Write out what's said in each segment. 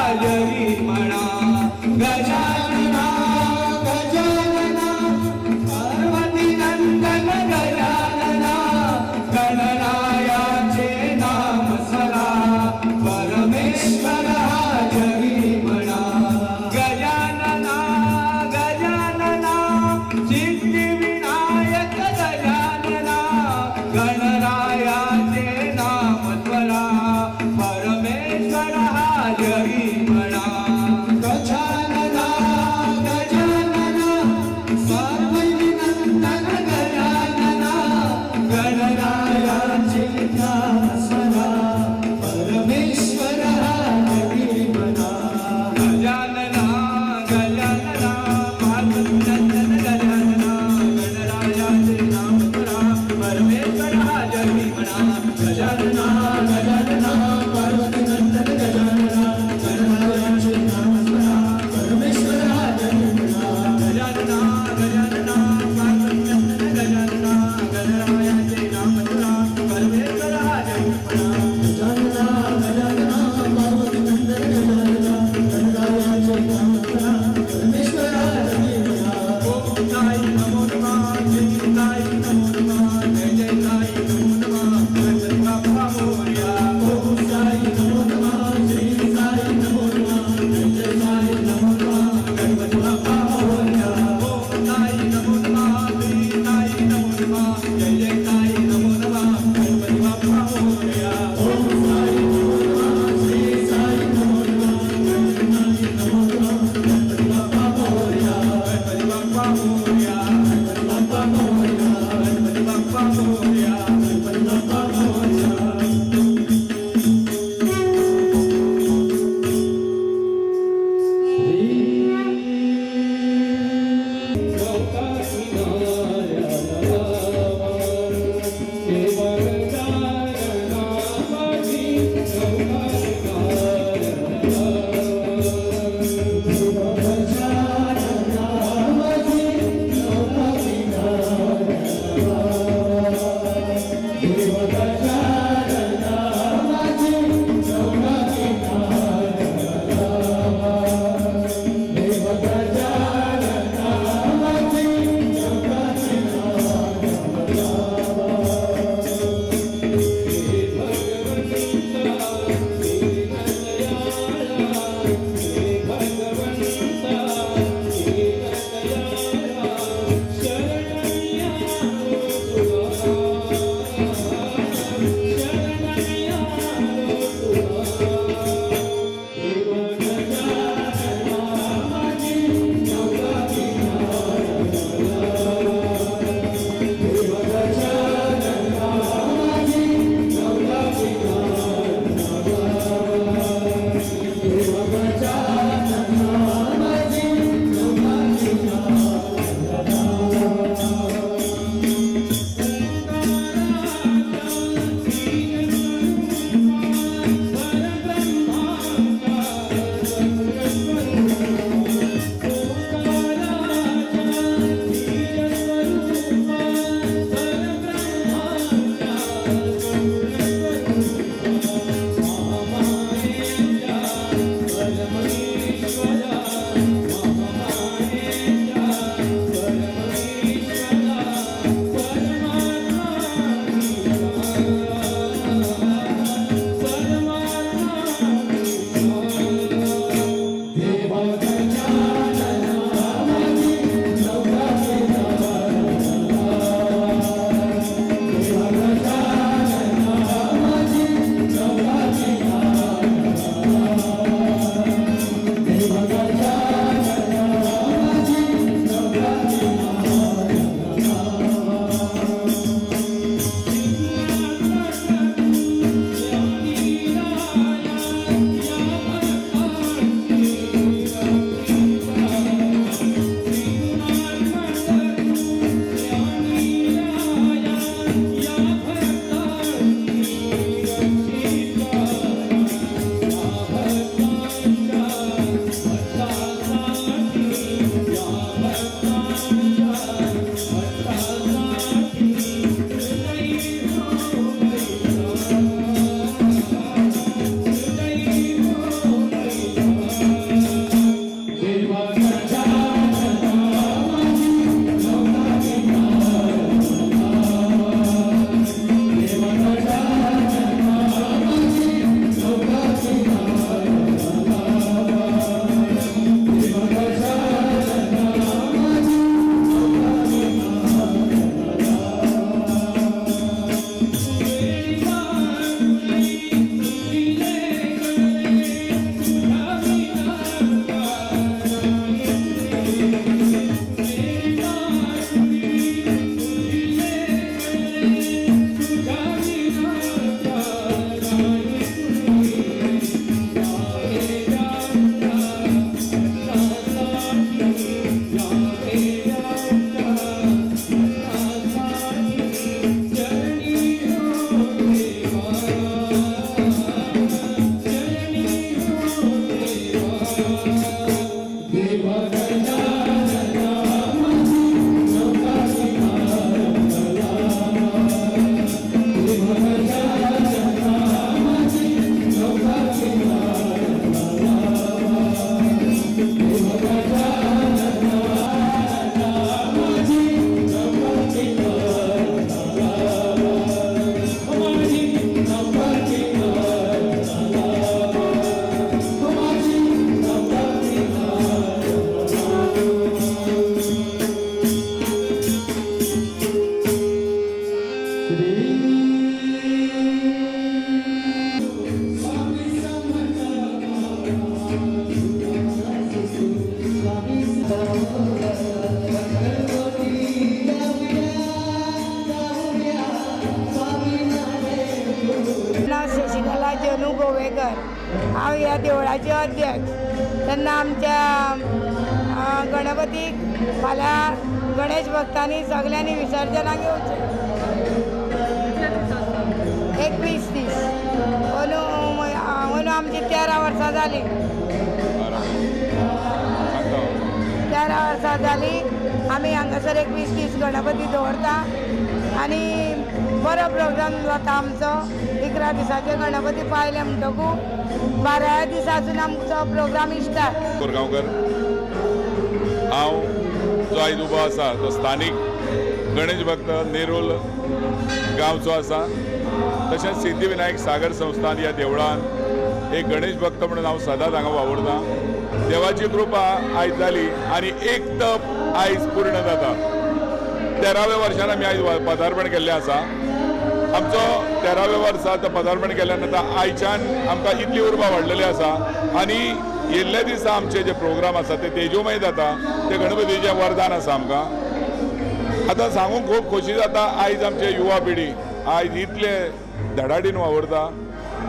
हजरी म्हणा. गजानना गजानना पार्वती नंदन गजानना, गणरायाचे नाम स्मरा, परमेश्वर हजरी म्हणा. गजानना गजानना सिद्धिविनायक गजानना, गणरायाचे नाम स्मरा, परमेश्वर हजरी म्हणा. गजानना गजानना पार्वती नंदन गजानना, गणरायाचे नाम स्मरा, परमेश्वर हरी म्हणा. गजानना गजानना पार्वती नंदन गजानना, गणरायाचे नाम स्मरा, परमेश्वर हजरी म्हणा. गजानना गजानना पार्वती नंदन गजानना, गणरायाचे नाम नांव शशिकला जनू गोवेकर. हांव ह्या देवळाचे अध्यक्ष. तेन्ना आमच्या गणपतीक फाल्यां गणेश भक्तांनी सगल्यांनी विसर्जनाक येवचें. 21 दीस अंदू अंदू आमची 13 वर्सां जालीं. 13 वर्सां जालीं आमी हांगासर 21 दीस गणपती दवरता आनी बरो प्रोग्राम जाता आमचो. 11 दिसाचे गणपती पायले म्हणटकू 12व्या दिसासून आमचो प्रोग्राम स्टार्ट. कोरगांवकर. हांव जो आयज उबो आसा तो स्थानीक गणेश भक्त नेरूल गांवचो आसा. तशेंच सिद्धिविनायक सागर संस्थान ह्या देवळान एक गणेश भक्त म्हणून हांव सदांच हांगा वावुरतां. देवाची कृपा आयज जाली आनी एक तप आयज पूर्ण जाता. 13व्या वर्सान आमी आयज पदार्पण केल्लें आसा. आमचो 13व्या वर्सा आतां पदार्पण केल्या नंतर आयच्यान आमकां इतली उर्बा वाडलेली आसा आनी येयल्ल्या दिसा आमचे जे प्रोग्राम आसा ते तेजोमय जाता. ते गणपतीचें वरदान आसा आमकां. आतां सांगूंक खूब खोशी जाता. आयज आमचे युवा पिढी आयज इतले धडाडीन वावुरता.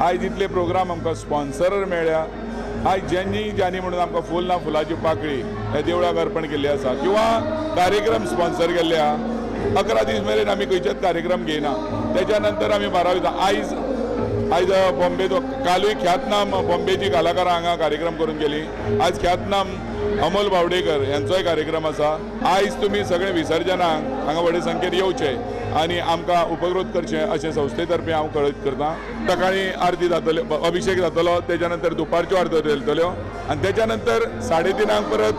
आयज इतले प्रोग्राम आमकां स्पॉन्सर मेळ्ळ्या. आयज ज्यांनी ज्यांनी म्हणून आमकां फूल ना फुलाची पाकळी ह्या देवळाक अर्पण केल्ली आसा किंवा कार्यक्रम स्पॉन्सर केल्ले आहा. 11 दीस मेरेन आमी खंयचेच कार्यक्रम घेयना. तेच्या नंतर आमी 12 दिसा आयज आयज बॉम्बेचो कालूय ख्यातनाम बॉम्बेची कलाकारां हांगा कार्यक्रम करून गेली. आज ख्यातनाम अमोल बावडेकर यांचोय कार्यक्रम आसा. आयज तुमी सगळे विसर्जनाक हांगा व्हडे संख्येन येवचे आनी आमकां उपकृत करचें अशें संस्थे तर्फे हांव कळीत करता. सकाळीं आरती जातल्यो, अभिशेक जातलो, तेच्या नंतर दुपारच्यो आरत्यो जातल्यो आनी तेच्या नंतर 3:30 परत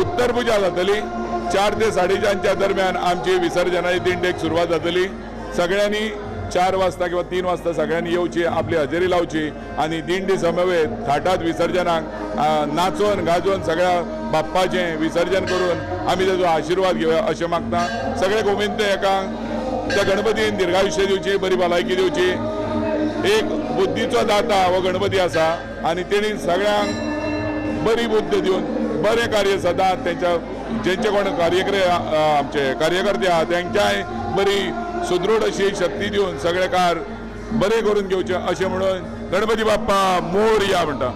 उत्तर पुजा जातली. 4 ते 4:30 दरम्यान आमची विसर्जनाची दिंडेक सुरवात जातली. सगळ्यांनी 4 वाजता किंवा 3 वाजता सगळ्यांनी येवची, आपली हजेरी लावची आनी दिंडी समवेत थाटात विसर्जनाक नाचोवन गाजोवन सगळ्या बाप्पाचें विसर्जन करून आमी ताचो आशिर्वाद घेवया अशें मागता. सगळे गोविंद एकांक त्या गणपतीन दीर्घायुष्य दिवची, बरी भलायकी दिवची. एक बुद्धीचो दाता हो गणपती आसा आनी तेणी सगळ्यांक बरी बुद्ध दिवन बरें कार्य सदां तेंच्या जेंचे कोण कार्यक्रम आमचे कार्यकर्ते आहा तेंच्याय बरी सुदृढ अशी शक्ती दिवन सगळे कार बरें करून घेवचें अशें म्हणून गणपती बाप्पा मोरया म्हणटा.